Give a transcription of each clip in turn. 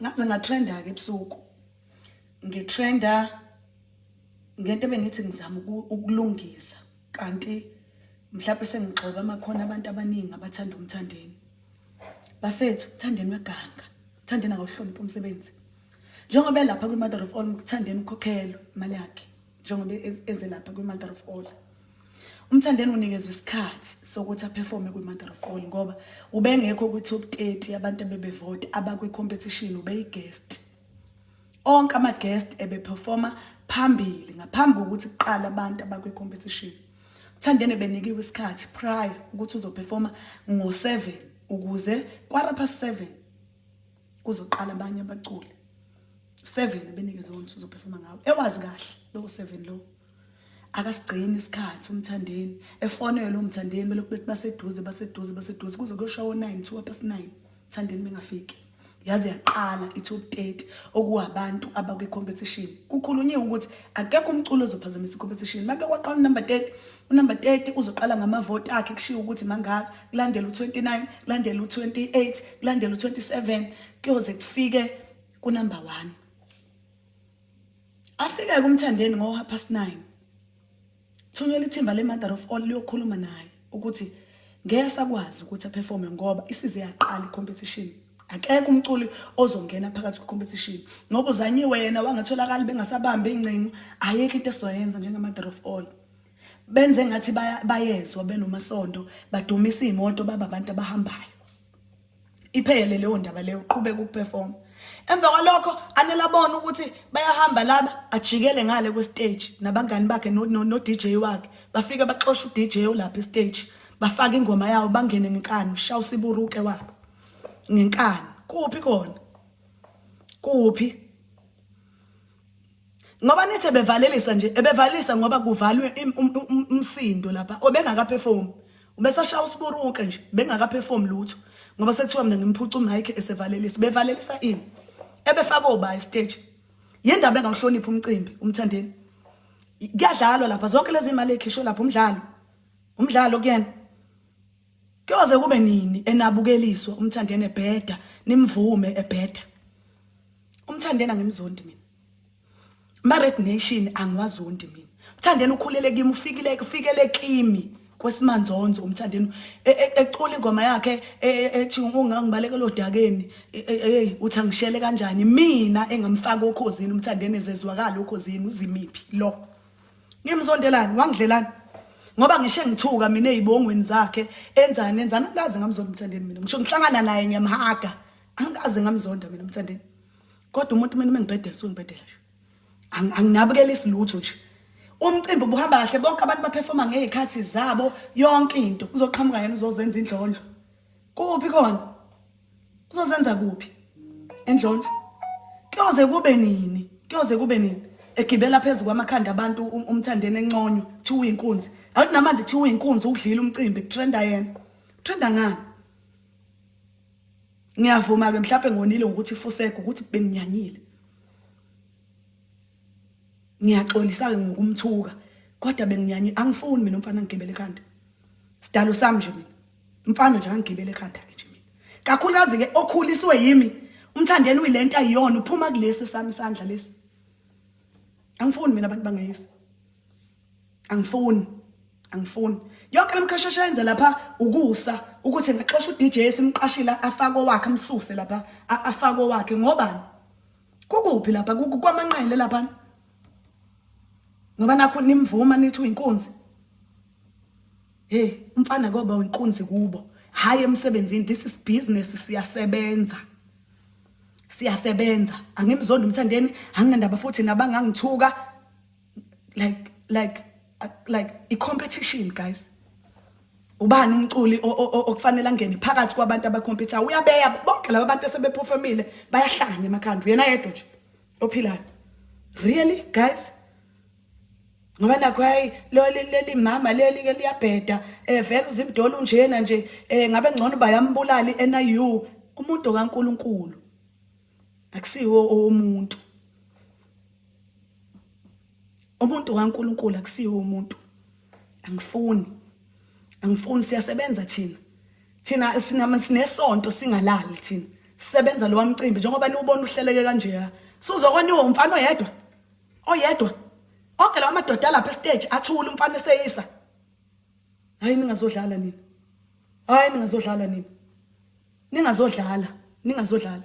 Ngaze ngatrenda ke ebusuku. Ngitrenda ngento ebengithi ngizama ukulungisa kanti mhlawumbe sengigxoba amakhona abantu abaningi abathanda uMthandeni. Bafethu, uMthandeni weganga. Mthandeni akawuhloniphi umsebenzi. Njengoba elapha kwi-Mother of All, uMthandeni ukhokhelwe imali yakhe njengoba eze lapha kwi-Mother of All. UMthandeni unikezwe isikhathi sokuthi aperforme kwi-Mother of All ngoba ubengekho kwi-top 30 yabantu abebevota abakwi-competition, ubeyi-guest. Onke ama-guest ebeperforma phambili ngaphambi kokuthi kuqale abantu abakwi-competition. Mthandeni benikiwe isikhathi prior ukuthi uzoperforma ngo-7 ukuze 7:15 kuzoqala abanye abaculi. 7 ebenikezwe ukuthi uzoperforma ngawo. Ewazi kahle lo 7 lo. Akasigcini isikhathi uMthandeni, efonelwe uMthandeni belokhu bethi baseduze, baseduze, baseduze, kuze kuyoshawa o-9, 9:02, Mthandeni bengafiki. Yaze yaqala i-top 30 okuwabantu abakwi-competition. Kukhulunyiwe ukuthi akekho umculo ozophazamisa i-competition. Make kwaqala unumber 30, unumber 30 uzoqala ngamavoti akhe, kushiwo ukuthi mangaka, kulandela u-29, kulandela u-28, kulandela u-27, kuyoze kufike kunumber 1. Afike kuMthandeni ngo 9:30. Thunyelwa ithimba le-Mother of All liyokhuluma naye ukuthi ngeke asakwazi ukuthi aperforme ngoba isize yaqala i-competition. Akekho umculi ozongena phakathi kwe-competition ngoba uzanyiwe yena wangatholakali, bengasabambi ingcingo. Ayikho into esizoyenza njenge-Mother of All. Benze ngathi bayezwa benomasondo, badumisa iy'moto, baba abantu abahambayo. Iphele leyo ndaba leyo, uqhubeka ukuperform. Emva kwalokho anele abona ukuthi bayahamba laba, ajikele ngale kwe-stage nabangani bakhe no-DJ wakhe. Bafike baxosha u-DJ olapha e-stage, bafaka ingoma yawo, bangene ngenkani, ushaya usiburuke wabo ngenkani. Kuphi khona? Kuphi? Ngoba nithi bevalelisa nje, ebevalelisa ngoba kuvalwe umsindo lapha, obengakaperform ubesashaya usiburuke nje, bengakaperform lutho, ngoba sekuthiwa mina ngimphuca umic esevalelisa. Bevalelisa ini? Ebefaka oba stage. Yindaba engawuhloniphi umcimbi uMthandeni. Kuyadlalwa lapha, zonke lezi imali ekhishwe lapha umdlalo. Umdlalo kuyena. Kuyoze kube nini enabukeliswa uMthandeni ebheda, nimvume ebheda? UMthandeni angimzondi mina. Ma Red Nation angiwazondi mina. Mthandeni ukhulele kimi, ufikile, ufikele kimi kwesimanzonzo uMthandeni ecula ingoma yakhe ethi ungangibalekela odakeni, hey, uthi angishele kanjani mina engamfaka okhozini uMthandeni, ezezwakala okhozini. Uzimiphi lo? Ngimzondelani? Wangidlelani? Ngoba ngishe ngithuka mina ezibongweni zakhe, enzani enzani, angikaze ngamzonda uMthandeni mina. Ngisho ngihlangana naye ngiyamhaga, angikaze ngamzonda mina uMthandeni. Kodwa umuntu mina mengibhedela, sungibhedela nje, anginabukela isilutho nje. Umcimbi ubuhamba kahle, bonke abantu baperforma ngezikhathi zabo, yonke into. Uzoqhamuka yena uzozenza indlondlo. Kuphi khona? Uzozenza kuphi endlondlo? Kuyoze kube nini? Kuyoze kube nini egibela phezu kwamakhanda abantu uMthandeni, enconywa, kuthiwa uyinkunzi? Awuthi namanje kuthiwa uyinkunzi, ukudlila umcimbi, kutrenda yena. Trenda ngani? Ngiyavuma ke, mhlawumbe ngonile ngokuthi fuseke, ukuthi benginyanyile. Ngiyaxolisa ke ngokumthuka, kodwa benginyanye. Angifuni mina umfana ngigibele ekhanda, sidalo sami nje mina umfana nje angigibele ekhanda ke nje mina, kakhulukazi ke okhuliswe yimi. UMthandeni uyilento ayiyona, uphuma kulesi sami isandla lesi. Angifuni mina abantu bangeyisi, angifuni, angifuni. Yonke lemkhashasha yenza lapha ukusa ukuthi ngaxosha uDJ esimqashila, afake owakhe, amsuse lapha, afake owakhe. Ngobani? Kukuphi lapha? Kwamanqele lapha, ngoba nakho nimvuma nithi uyinkunzi. Hey, umfana koba uyinkunzi kubo, hayi emsebenzini. This is business, siyasebenza, siyasebenza. Angimzondi uMthandeni, anginandaba futhi nabangangithuka. Like i-competition, guys, ubani umculi okufanele angene phakathi kwabantu abacompete? Uyabeya bonke laba bantu asebeperformile, bayahlanya emakhanda, yena yedwa nje ophilayo. Really, guys? Ngoba nakho, hayi, lo leli mama leli ke liyabheda, vele uzimdolo unjena nje, ngabe ngcono bayambulala iNIU. Umuntu kaNkuluNkulu, akusiwo omuntu. Umuntu kaNkuluNkulu, akusiwo umuntu. Angifuni, angifuni. Siyasebenza thina, thina sinesonto, singalali thina. Sebenza lo wamcimbi njengoba niwubona uhleleke kanjeya. Suzokoniwa umfana oyedwa. Oyedwa. Onke lawa madoda lapha estage athula umfana eseyisa. Hayi ningazodlala nina. Hayi ningazodlala nina. Ningazodlala, ningazodlala.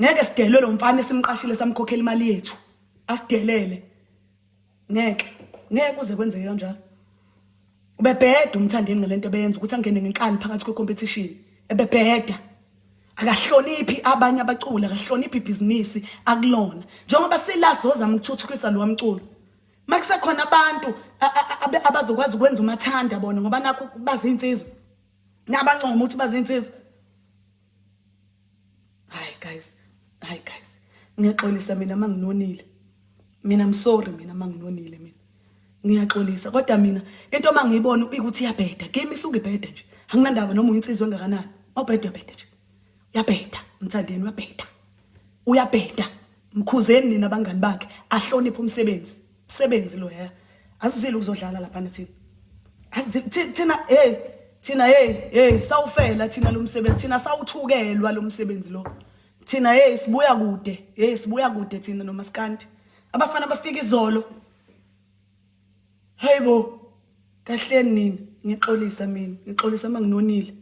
Ngeke sidelwe lo mfana esimqashile samkhokhela imali yethu. Asidelele. Ngeke. Ngeke kuze kwenzeke kanjalo. Ubebheda umthandeni ngalento ebeyenza ukuthi angene ngenkani phakathi kwe-competition. Ebebheda. Akahloniphi abanye abaculi, akahloniphi ibhizinisi akulona. Njengoba sila sozama ukuthuthukisa lo mculo. Makusekhona abantu abazokwazi ukwenza umathanda bona ngoba nakho bazinsizwa. Nabancoma ukuthi bazinsizwa. Hayi guys, hayi guys. Ngiyaxolisa mina manginonile. Mina I'm sorry mina manginonile mina. Ngiyaxolisa kodwa mina into mangiyibona ukuthi iyabheda. Game isuke ibheda nje. Anginandaba noma uyinsizwa engakanani. Awubheda uyabheda nje. Uyabheda, mthandeni uyabheda. Uyabheda. Mkhuzeni nina abangani bakhe ahloniphe umsebenzi. Umsebenzi lo ya. Asizile ukuzodlala lapha thina. Asizile thina hey thina hey hey sawufela thina lo msebenzi thina sawuthukelwa lo msebenzi lo. Thina hey sibuya kude. Hey sibuya kude thina nomaskandi. Abafana bafika izolo. Hayibo. Kahleni nini? Ngixolisa mina. Ngixolisa manginonile.